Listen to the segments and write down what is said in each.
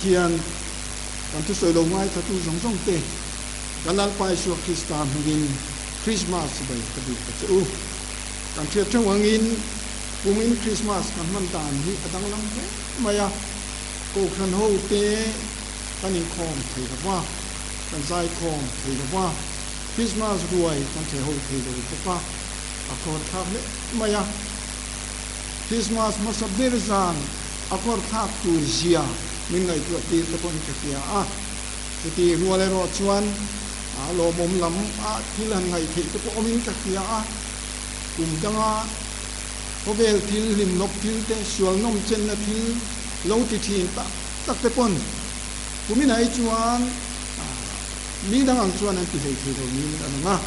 hian kan thusawi lo ngaithatu zawng zawng te kan Lalpa Isua Krista hmangin Krismas chibai ka bik ta che u. Kan hriat theuh angin kumin Krismas kan hman dan hi a danglam hle mai a, Kohhran ho te kan inkhawm thei lo va, kan zaikhawm thei lo va, Krismas ruai kan thei ho thei lo bawk a, a khawr thlak hle mai a. Krismas hmasa ber zan a khawr thlak tur zia min ngaihtuah tir te pawhin ka hria a. Chuti rual erawh chuan a lawmawm lam a thil han ngaih theih te pawh awmin ka hria a. Kum danga khawvel thil hlimnawp thil te, sual nawm chenna thil lo ti thin tak tak te pawn kumin ai chuan mi dang ang chuan an ti hlei thei lo niin a lang a.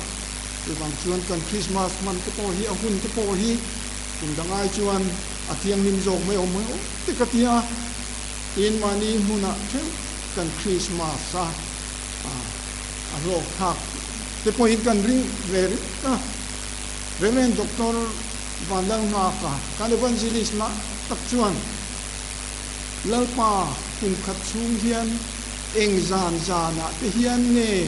Chuvang chuan kan Krismas hman te pawh hi a hun te pawh hi kum dang ai chuan a thianghlim zawk mai awm mai awm te ka ti a. Tin mahni hmunah theuh kan Krismas a a hlawk thlak te pawhin kan ring ve ringawt a. Rev. Doctor Vanlalnghaka kan Evangelist lah tak chuan Lalpa kum khat chhung hian eng zan zanah te hian nge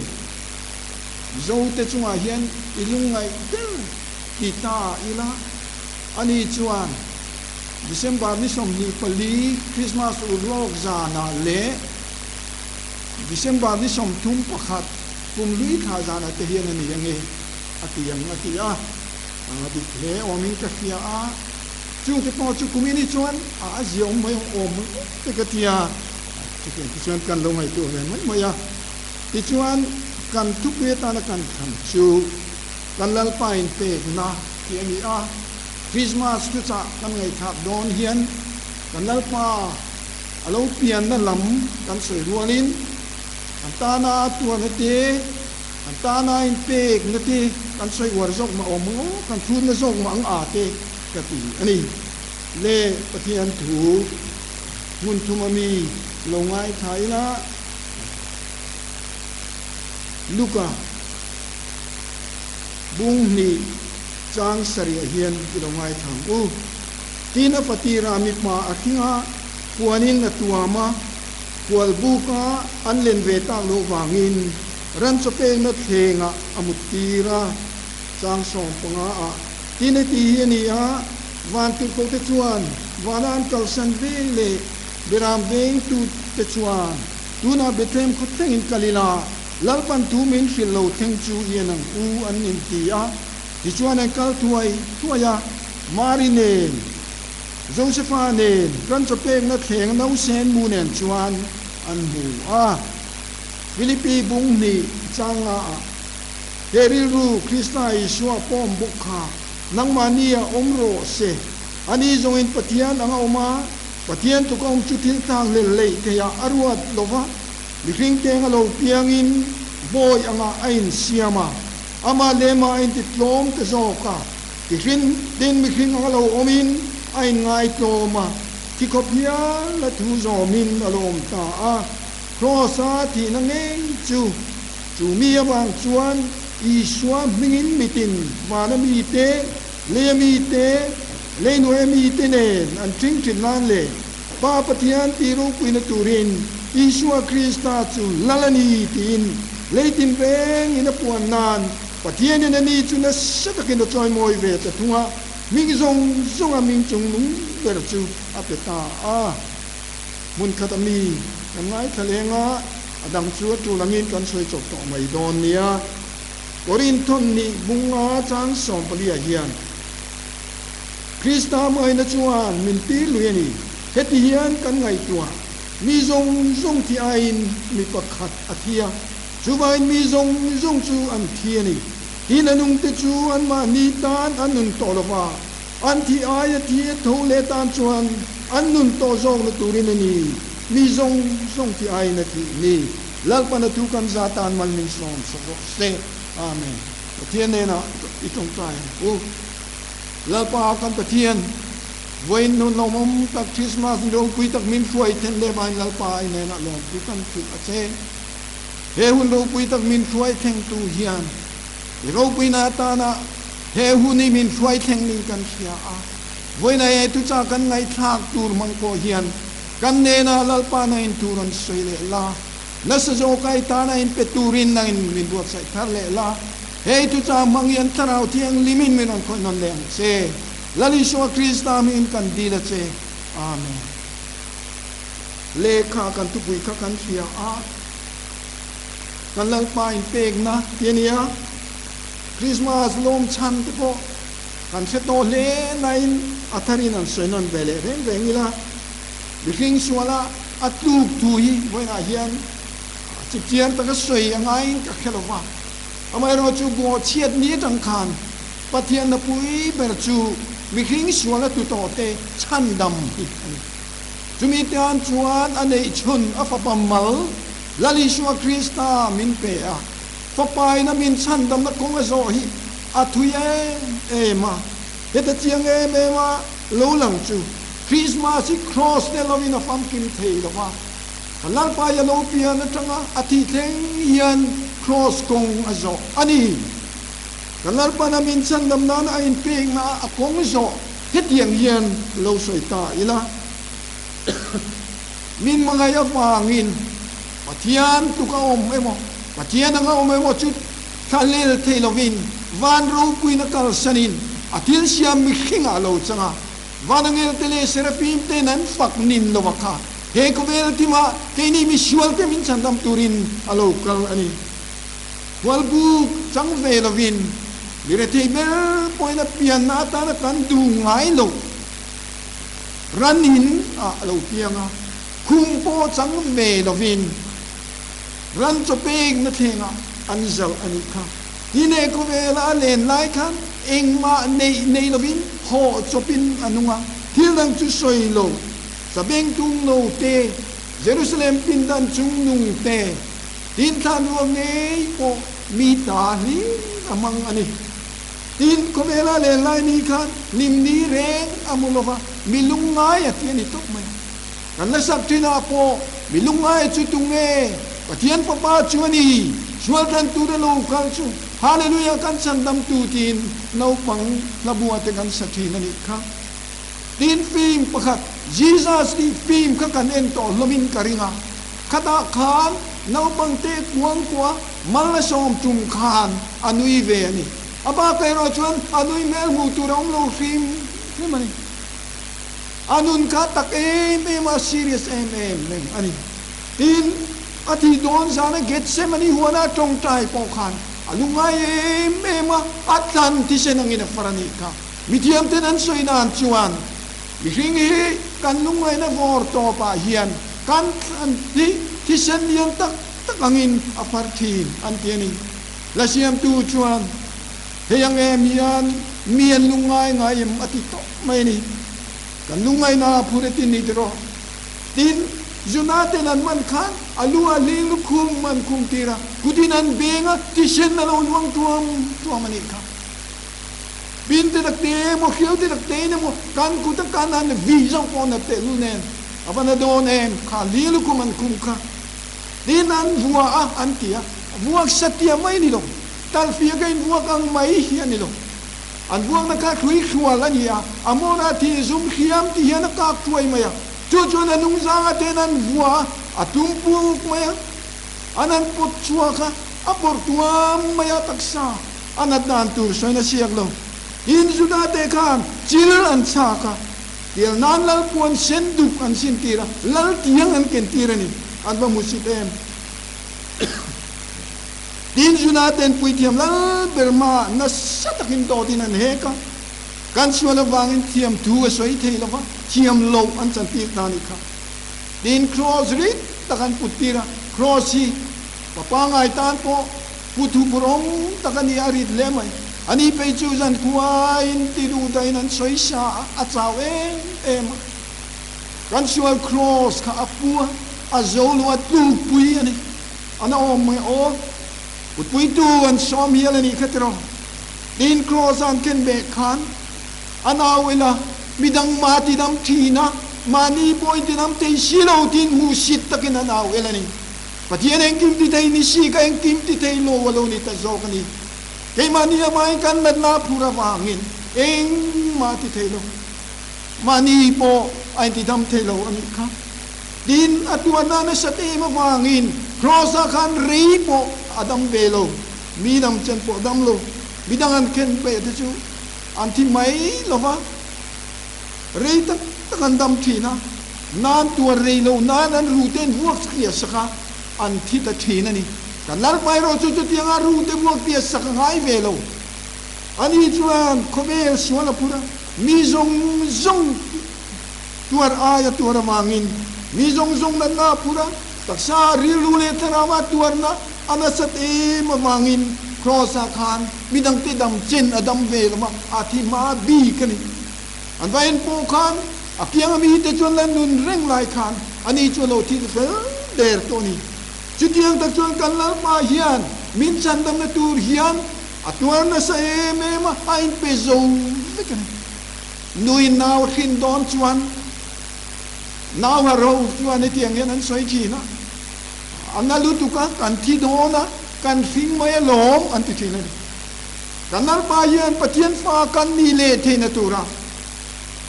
Zote chungah hian i lungngaih ber ti ta ila, ani chuan December ni 24 Christmas urlawk zanah leh December ni 31 kum hlui thla zanah te hian a ni ange a ti ang a ti a, a dik hle awmin ka hria a, chungte pawh chu kumin hi chuan a ziaawm mai awm te ka ti a, chutiang te chuan kan lo ngaihtuah ve mai mai a. Tichuan, kan thupui atana kan thlan chu kan Lalpa inpekna tih a ni a. Krismas thuchah kan ngaihthlak dawn hian kan Lalpa a lo pianna lam kan sawi rualin kan tana a tuarna te, kan tana a inpekna te kan sawi uar zawk mah awm ang aw, kan thlutna zawk mah ang a te ka ti a ni. Le Pathian thu hmun thum a mi lo ngaithla ila. Luka bung hnih chang sarih hian i lo ngaithla ang u. Tin a fatira mipa a hring a, puanin a tuam a, kual buka an len ve tak loh vangin ran chaw pekna thlengah a mut tir a. Chang 15 ah tin heti hi a ni a, Vantirhkohte chuan vana an kalsan ve leh Beram vengtute chuan, Tunah Bethlehem khaw thlengin kal ila, Lalpan thu min hrilh lo thleng chu i en ang u, an inti a. Tichuan an kal thuai thuai a, Mari nen, Josefa nen, ran chaw pekna thleng nausen mu nen chuan an hmu a. Filipi bung hnih changa ah, He rilru Krista Isua pawm bawk kha nangmahni ah awm rawh se, ani zawngin Pathian anga awm a, Pathian tuka awm chu thil thlak hlel leih theihah a ruat lo va, mihring teng a lo piangin bawi angah a insiam a, amah lehmah a intitlawm ta zawk a, tihrin tin mihring anga lo awmin a inngaitlawm a, thi khawp hial a thu zawmin a lo awm ta a, Kraws-a thihna ngei chu chu mi avang chuan Isua hmingin mitin vana mite, leia mite, Leinuaia mite nen an ṭing ṭhin nan leh Pa Pathian tih ropuina turin Isua Krista chu Lal a ni tiin leitin rengin a puan nan Pathianin a ni chu nasa takin a chawimawi ve ta thung a, hming zawng zawnga hming chung nung ber chu a pe ta a. Hmun khat a mi kan ngaithla leng a, a dang chu a ṭul angin kan sawi chawp tawh mai dawn nia. Korinthon nih bunga chang 14 ah hian. Krista hmangaihna chuan min tir lui a ni. Heti hian kan ngaihtuah, Mi zawng zawng thi aiin mi pakhat a thi a, chuvangin mi zawng zawng chu an thi a ni. Tin a nungte chu anmahni tan an nun tawh lo va, an thi aia thi a tho leh tan chuan an nun tawh zawkna turin a ni. Mi zawng zawng thi aiin a thih ni. Lalpan a thu kan za tan mal min sawm sak rawh se. Amen. Pathian hnenah i tawngtai ang u. Lalpa kan Pathian, vawiin nun lawmawm tak Christmas ni ropui tak min hruai then leh vain Lalpa i hnenah lawmtu kan hrilh a che. He hun ropui tak min hruai thlengtu hian i ropuina atana he hun hi min hruai thleng ning kan hria a. Vawiina he thuchah kan ngaihthlak tur hmang pawh hian. Kan hnenah Lalpa nangin thu rawn sawi leh la, nasa zawka i tana inpe turin nangin min buatsaih thar leh la. Hei thuchah hmang hian Thlarau Thianghlimin min rawn khawih nawn leh ang che. Lal Isua Krista hmingin kan dil a che. Amen. Lehkha kan thupui kha kan hria a, kan Lalpa inpekna ti a nia. Krismas lawm chhan te pawh kan hre tawh hle nain a tharin an sawi nawn ve leh reng reng ila, mihring suala a tluk thu hi vawiinah hian chipchiar taka sawi a ngaiin ka hre lo va. Amaherawhchu bawhchhiat ni atang khan Pathian napui ber chu mihring suala tu tawhte chhandam hi a ni. Chumi tan chuan a neih chhun a fapa mal, Lal Isua Krista min pe a. Fapaina min chhandamna kawng a zawh hi a thui em em a. Heta chiang em em a lo lang chu Krismas hi Kraws te lovin a famkim thei lo va. Kan Lalpa hi a lo pian atanga a thih thleng hian Kraws kawng a zawh a ni. Kan Lalpana min chhandam nana a inpekna a kawng zawh hetiang hian lo sawi ta ila. Min hmangaih avangin Pathian tluk a awm emaw, Pathian anga awm emaw chu thlalel thei lovin van ropuina kalsanin a thil siam mihringah a lo chang a. Van angelte leh Serafim te'n an fak nin lo a kha he khawvel thimah keini misualte min chhandam turin a lo kal a ni. Hualbuk chang ve lovin mi rethei ber pawhin a pianna atana kan duh ngai lo. Ran in ah a lo piang a, khum pawh chang ve lovin ran chaw pekna thlengah an zalh a nih kha. Tin he khawvela a len lai khan engmah neih nei lovin haw chawpin a nung a, thil dang chu sawi lo, sabengtung no te, Jerusalem pindan chung nung te, tin thlanrua ngei pawh mi ta hlim a hmang a ni. Tin, khawvela len lai ni khan hlimni reng a hmu lova, mi lungngai a ti a ni tawp mai. Kan la sak thinah pawh mi lungngai chu tu nge? Pathian Fapa chu a ni, sual tlan tura lo kal chu Hallelujah kan chhandamtu tiin naupang hlabua te kan sa thin a nih kha. Tin, film pakhat Jesus tih film kha kan en tawh hlawmin ka ring a, khatah khan naupang te kuang kuah Mal a sawm tum khan a nui ve a ni. A bak erawh chuan a nui hmel hmuh tur a awm lo hrim hrim a ni. A nun kha tak em em a, serious em em reng a ni. Tin, a thih dawn zana Gethsemane huana a tawngtai pawh khan a lungngai em em a, a thlan thisen angin a far a nih kha. Mithiamten an sawi nan chuan mihring hi kan lungngaihna vawr tawpah hian kan thlan hi thisen lian tak tak angin a far thin an ti a ni. La siamtu chuan, Hei ang em hian mi an lungngai ngai em a ti tawp mai a ni. Kan lungngaihna a phur e tin ni tiraw? Tin, Juna ten an man khan a lu a hling lukhum an khum tir a, kutin an beng a, thisen a lo luang tuam tuam a nih kha. Pin te tak te emaw, hriau te tak te in emaw kan kut a kan han vih zauh pawh na tehlul nen a va na dawn em kha hling lukhum an khum kha. Tin an vua a an ti a, vuak satia mai ni lo, talhfiak a invuak ang mai hi a ni lo. An vuakna kha hrui hrual a ni a, a mawrah thih zum hriam ti hian a kak thuai mai a, chu chuan a nungzanga ten an vua a, a tum puk mai a, an han pawt chhuak a, a pawrh tuam mai a taksa a nat dan tur sawiin a siak lo. Tin Juda te khan chil an chhak a, Tial nan lal puan sen duk an sin tir a, lal tiang an ken tir a ni. An va hmusit em? Tin Juna ten puithiam lal ber hmaah nasa takin dawtin an hek a, kan sual avangin thiam thu a sawi thei lo va, thiam loh an chan tir ta nih kha. Tin Kraws rit tak an put tir a, Kraws hi pa pangai tan pawh Pu Thuburawng tak a ni a rit hle mai. Ani phei chu zan khuain ti duh dahin an sawi sa a, a chau em em a. Kan sual Kraws kha a pu a, a zo lo a tlukpui a ni. An a awm mai aw. Kutpuitu an sawm hial a nih kha tiraw. Tin Kraws a an ken beh khan a nau ila midang mah tidam thin a, mahni pawhin tidam thei si lo tiin hmuhsit takin a nau el a ni. Pathian engkim ti thei ni si ka engkim ti thei lo a lo ni ta zawk a ni. Keimahni amahin kan natna a phur avangin engmah ti thei lo. Mahni pawh a intidam thei lo a nih kha. Tin, a tuarna nasat em avangin Kraws-ah khan rei pawh a dam ve lo, mi dam chen pawh dam lo, mi dang an khen peh te chu an thi mai lo va, rei tak tak an dam thin a, nan tuar rei lo nan an rute an vuak tliah sak a, an thi ta thin a ni. Kan Lalpa erawh chu chutianga rute vuak tliah sak a ngai ve lo. Ani chuan khawvel sual a phur a, mi zawng zawng tuar aia tuar avangin mi zawng zawng natna a phur a, taksa rilru leh thlarau a tuarna a nasat em avangin Kraws-ah khan midangte dam chen a dam ve lo va, a thi hma bik a ni. An va en pawh khan a kianga mite chuan la nun reng lai khan ani chu a lo thil fel der tawh a ni. Chutiang tak chuan kan Lalpa hian min chhandamna tur hian A tuar nasa em em a, a inpe zo vek a ni. Nui nau hrin dawn chuan nau ha ro chuan hetiang hian an sawi thin a, A na lutuk a, kan thi dawn a, kan hring mai alawm an ti thin a ni. Kan Lalpa hian Pathian fa kan ni leh theihna tura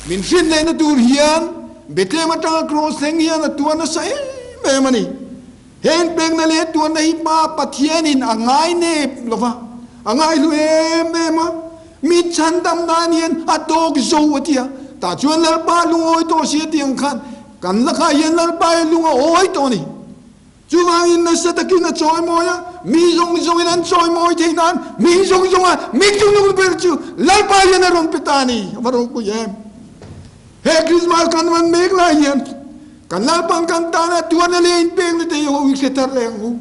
min hrin lehna tur hian Bethlehem atanga kraws thleng hian a tuar nasa em em a ni. Heng pekna leh tuanna hi Pa Pathianin a ngai nep lo va, a ngai hlu em em a, mi chhandam nan hian a tawk zo a ti a. Tah chuan Lalpa lungawi tawh si a ti ang khan kan lakah hian Lalpa hi lung a awi tawh a ni. Chuvangin nasa takin a chawimawi a, mi zawng zawngin an chawimawi thei nan mi zawng zawnga mi chungnung ber chu Lalpa hian a rawn pe ta a ni. A va ropui em! He Krismas kan man mek lai hian kan Lalpan kan tana tuarna leh inpekna te hi ho hi hre thar leh ang u.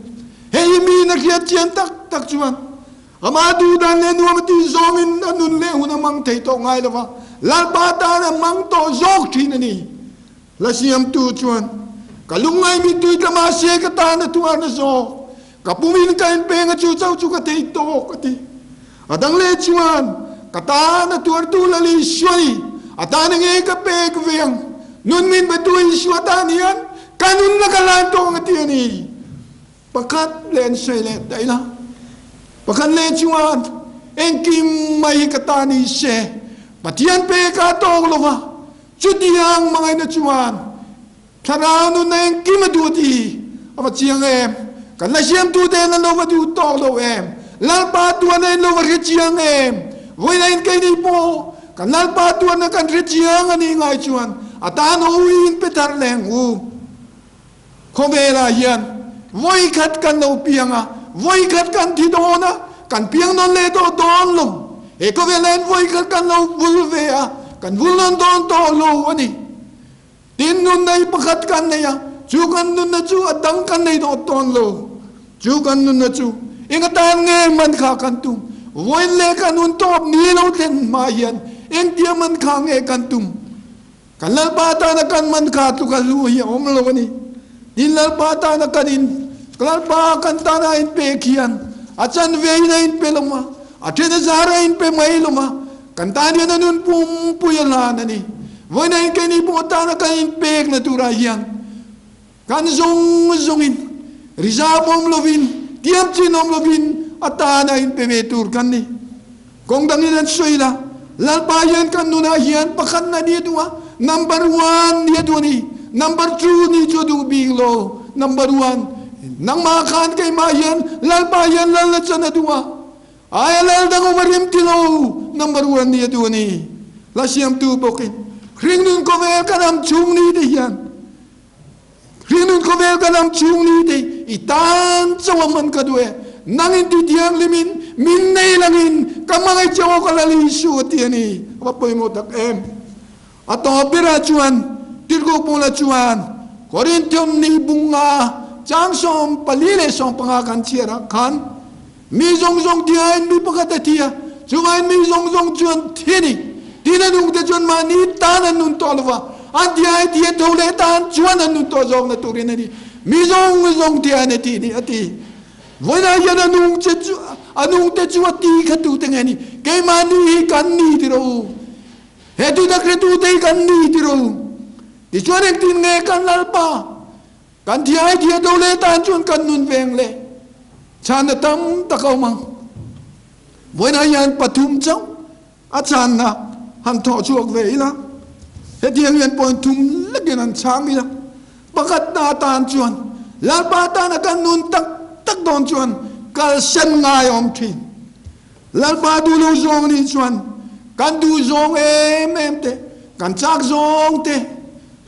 Hei hi mi in a hriat chian tak tak chuan amah duhdan leh nuam a tih zawngin a nun leh hun a hmang thei tawh ngai lo va, Lalpa tan a hmang tawh zawk thin a ni. Hla siamtu chuan, Ka lungngai mittui tla mahse ka tana tuarna zawk, ka pumin ka inpeng a chu chauh chu ka thei tawk a ti. A dang leh chuan ka tan a tuartu Lal Isua hi a tan nge ka pek ve ang? Nun min betu Isua tan hian ka nunna ka hlan tawh ang a ti a ni. Pakhat leh an sawi leh daih la. Pakhat leh chuan engkim mai hi ka tan i se Pathian pek a tawk lo va, chutiang hmangaihna chuan Thlarau nunna engkim a duh ti a va chiang em? Kan la siamtute in an lo va duh tawk lo em? Lalpa tuahna in lo va hre chiang em? Vawiina in keini pawh kan Lalpa tuahna kan hre chiang a nih ngai chuan a tan ho in pe thar leng u. Khawvelah hian vawikhat kan lo piang a, vawikhat kan thi dawn a, kan piang nawn leh tawh dawn lo. He khawvelah hian vawikhat kan lo vul ve a, kan vul nawn dawn tawh lo a ni. Tin, nunna hi pakhat kan nei a, chu kan nunna chu a dang kan nei dawt tawn lo. Chu kan nunna chu eng atan nge man kha kan tum? Vawiin leh kan hun tawp ni lo thlen hma hian engtia man kha nge kan tum? Kan Lalpa tana kan man kha tluk a hlu hi a awm lo a ni. Tin, Lalpa tana kan in, Lalpa kan tana a inpek hian a chanve in a inpe lo ma, a then a zar a inpe mai lo ma, Kan tan hian a nun pumpui a hlan a ni. Vawiina in keini pawh tana kan inpekna turah hian kan zawng zawngin reserve awm lovin, tiam chin awm lovin a tana inpe ve tur kan ni. Kawng dangin an sawi la, Lalpa hian kan nunah hian pakhatna ni a duh a, number one ni a duh a ni. Number two ni chu a duh bik lo, number one. Nangmah khan keimah hian Lalpa hian lal a chan a duh a. Aia lal dang awm a rem ti lo, number one ni a duh a ni. Hla siamtu bawkin, Hringnun khawvel kan am chhung ni te hian, Hringnun khawvel kan am chhung ni te i tan chauh a man ka duh e, nang in ti thianghlimin min nei langin ka hmangaih chauh awk a Lal Isu a ti a ni. A va pawimawh tak em! A tawp berah chuan Tirhkoh Paula chuan Korinthium ni bunga chang 44 15 kan chhiar ah khan mi zawng zawng thiain mi pakhat a thi a, chungain mi zawng zawng chuan thi a ni. Tin a nungte chuan mahni tan an nun tawh lova, an thiai thi a tho leh tan chuan an nun tawh zawkna turin a ni. Mi zawng zawng thiain a thi ni a ti. Vawiinah hian a nung che chu a nungte chu a ti kha tute nge ni? Keimahni hi kan ni ti rawh u. He tutak hretute hi kan ni ti ro. Tichuan engtin nge kan Lalpa kan thiai thia do leh tan chuan kan nun veng le? Chhanna tam tak a awm ang. Vawiinah hian pathum chauh a chhanna han thawh chhuak ve ila, hetiang hian point thum lekin han chhang ila. Pakhatna atan chuan Lalpa tana kan nun tak tak dawn chuan kalsan ngai a awm thin. Lalpa duh lo zawng nih chuan kan duh zawng em em te, kan chak zawng te,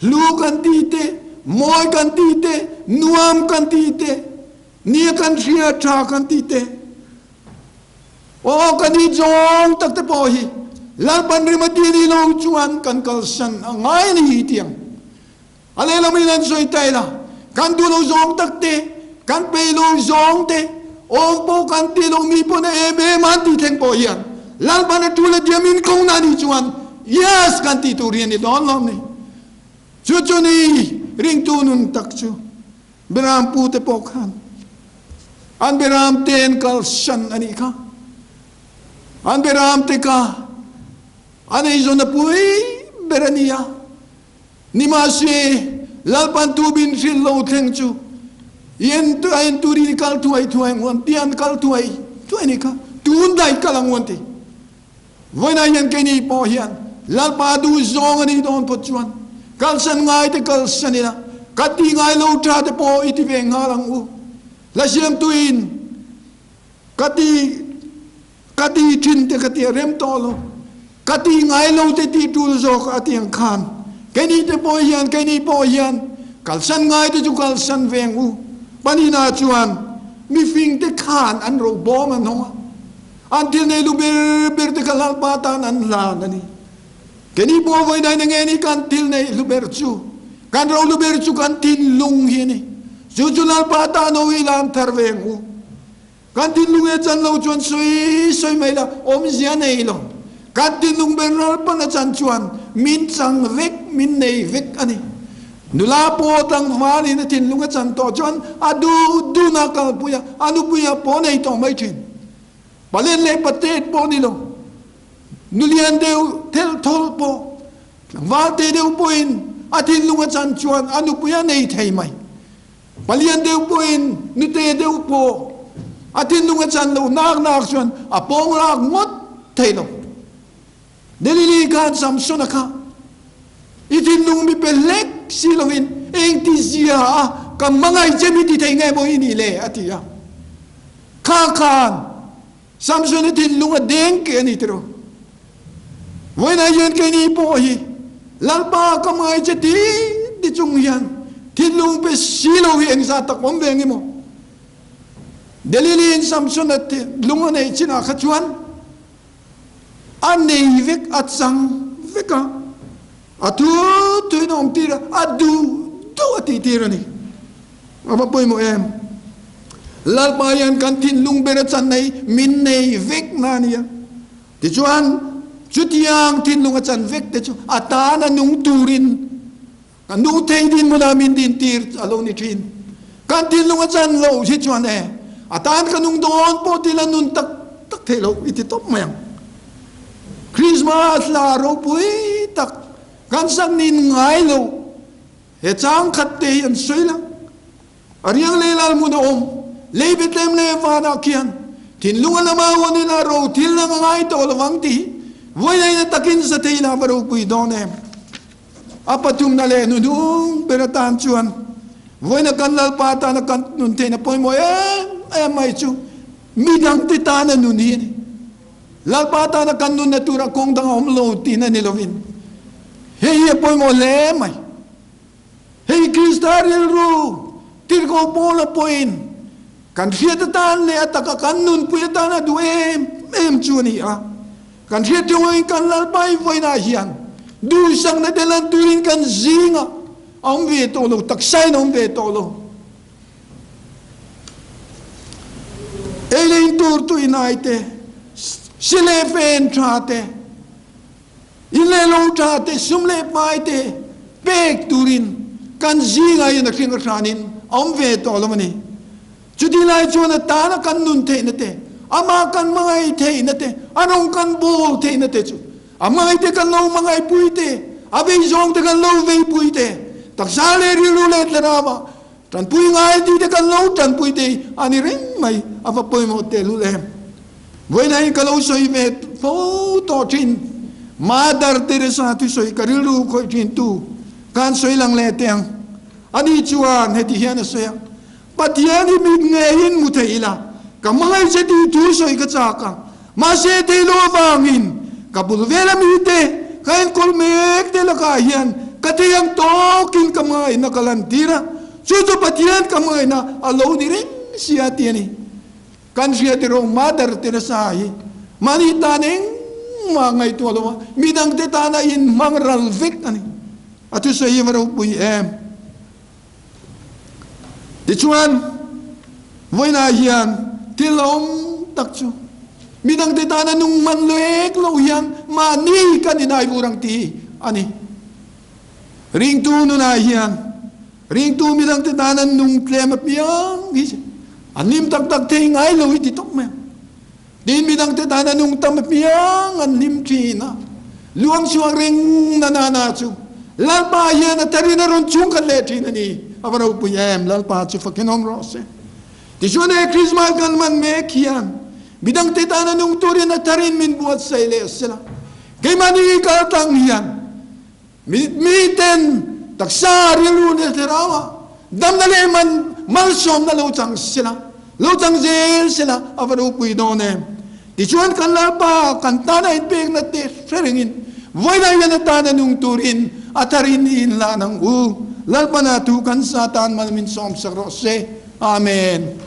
hlu kan ti te, mawi kan ti te, nuam kan ti te, nia kan hria tha kan ti te, aw kan i zawng tak te pawh hi Lalpan rim a ti nih lo chuan kan kalsan a ngai a ni hi tiang. A lehlam in an sawi ta ila, kan duh lo zawng tak te, kan peih lo zawng te, awm pawh kan ti lo mi pawn a em em an tih thleng pawh hian Lalpan a tul a diam in kawng na nih chuan yes kan tih tur hi a ni dawn lawm ni. Chu chu ni ringtu nun tak chu Beram pu te pawh khan an beram te an kalsan a nih kha. An beram te kha an eizawn a pui ber a ni a. Nimahse, Lalpan tu bin hrilh lo thleng chu i en a en turin i kal thuai thuai ang u an ti a, an kal thuai thuai a nih kha, tun daih kal ang u an ti. Vawiinah hian keini pawh hian Lalpa duh zawng a nih dawn phawt chuan kalsan ngai te kalsan ila, ka ti ngai lo tha te pawh i ti ve nghal ang u. Hla siamtuin ka ti Ka ti thin te ka ti a rem tawh lo. Ka ti ngai lo te tih tul zawk a ti ang khan keini te pawh hian keini pawh hian kalsan ngai te chu kalsan veng u. Panina chuan mifing te khan an ro bawm an hawng a, an thil nei lu ber ber te kha Lalpa tan an hlan a ni. Keini pawh vawiin nge ni kan thil nei hlu ber chu, kan ro lu ber chu kan thinlung hi a ni. Chu chu Lalpa tan ho i lan thar veng u. Kan thinlung e chan lo chuan sawi sawi mai la, awmzia nei lo. Kan thinlung ber ral pan a chan chuan min chang vek, min nei vek a ni. Nula pawh tlangvalin a thinlung a chan tawh chuan a duh duhna kalpui a, a nupui a pawh nei tawh mai thin. Palen leh patet pawh ni lo, nulian deuh thelh thawlh pawh, tlangval te deuh pawhin a thinlung a chan chuan a nupui a nei thei mai. Palian deuh pawhin nute deuh pawh a thinlung a chan loh nak nak chuan a pawng lak ngawt thei lo. Delili khan Samsona kha i thinlung mi pe hlek si loin engti zia a ka hmangaih che mi ti thei nge maw i nih le a ti a. Kha khan Samsona thinlung a deng ke a ni tiraw. Vawiinah hian keini pawh hi Lalpa ka hmangaih che ti ti chung hian thinlung pe si lo hi engzat tak awm ve ang i maw? Delili'n Samsona lung a neih chinah kha chuan a nei vek, a chang vek a, a thu thuin a awm tir a, a duh duh a tih tir a ni. A va pawimawh em? Lalpa hian kan thinlung ber a chan nei, min nei vek na a nia. Tichuan, chutiang thinlung a chan vek te chu a tan a nung turin a nung thei dinhmunah min din tir a lo ni thin. Kan thinlung a chan loh hi chuan e, a tan ka nung dawn pawh ti la nun tak tak theih loh i ti tawp mai ang. Krismas hla ropui tak kan sak nin ngai loh. He chang khat te hi an sawi la, a riang lei lal hmun a awm, lei Bethlehem leh vanah khian thinlung a lama huan ila ro thil dang a ngai tawh lovang tih hi vawileina takin za thei ila va ropui dawn em? A pathumna leh hnuhnung ber atan chuan vawiina kan Lalpa tana kan nun theihna pawimawh em em mai chu midangte tana nun hi a ni. Lalpa tana kan nunna tura kawng dang a awm lo tihna ni lovin hei hi a pawimawh hle mai. Hei Krista rilru tirhkoh Paula pawhin kan hriat atan leh a taka kan nunpui atan a duh em em chu a ni a. Kan hriat theuhin kan Lalpa i vawiinah hian duhsakna te lan turin kan zingah a awm ve tawh lo, taksain a awm ve tawh lo. Ei leh in tur tui nai te, si leh fen tha te, in leh lo tha te, sum leh pai te pek turin kan zingah hian a hring a hranin a awm ve tawh lo a ni. Chuti lai chuan a tana kan nun theihna te, amah kan hmangaih theihna te, a rawng kan bawl theihna te chu a hmangaih te kan lo hmangaihpui te, a vei zawng te kan lo veipui te, taksa leh rilru leh thlarauah Tanpui ngai tih te kan lo tanpui te hi a ni reng mai, a va pawimawh tehlul em. Vawiinah hi ka lo sawi ve fo tawh thin, Mother Teresa thusawi ka rilru khawih thin tu khan sawi lang leh teh ang. Ani chuan heti hian a sawi a, Pathian hi mit ngeiin hmu thei ila, ka hmangaih che tih thu sawi ka chak a, mahse thei lo avangin ka bul vela mite ka enkawl mek te lakah hian ka thei ang tawkin ka hmangaihna ka lantir a, chu chu Pathian ka hmangaihna a lo ni reng sia ti a ni. Kan hriat erawh Mother Teresa hi mahni tan engmah ngaihtuah lo a, midangte tana inhmang ral vek a ni. A thusawi hi va ropui em? Tichuan, vawiinah hian thil awm tak chu midangte tana nung hman lek lo hian mahni kan inaivur ang tih hi a ni. Ringtu nunah hian ringtu midangte tana nung tlem apiang hi an hlim tak tak thei ngai lo hi ti tawp mai ang. Tin, midangte tana nung tam apiang an hlim thin a, luang chhuak reng na na na chu Lalpa hian a tarin a rawn chhung khat leh thin a ni. A va ropui em! Lalpa chu fakin awm rawh se. Tichuan he Krismas kan hman mek hian midangte tana nung turin a tarin min buatsaih leh sela, keimahni kal tlang hian Miten taksa rilru leh thlarau ah damna leh man malsawmna lo chang sela, lo chang zel sela a va ropui dawn em? Tichuan kan Lalpa kan tana inpekna te hre rengin vawilah hian a tana nung turin a tharin i inhlan ang u. Lalpana thu kan sa tan mal min sawmsak rawh se. Amen.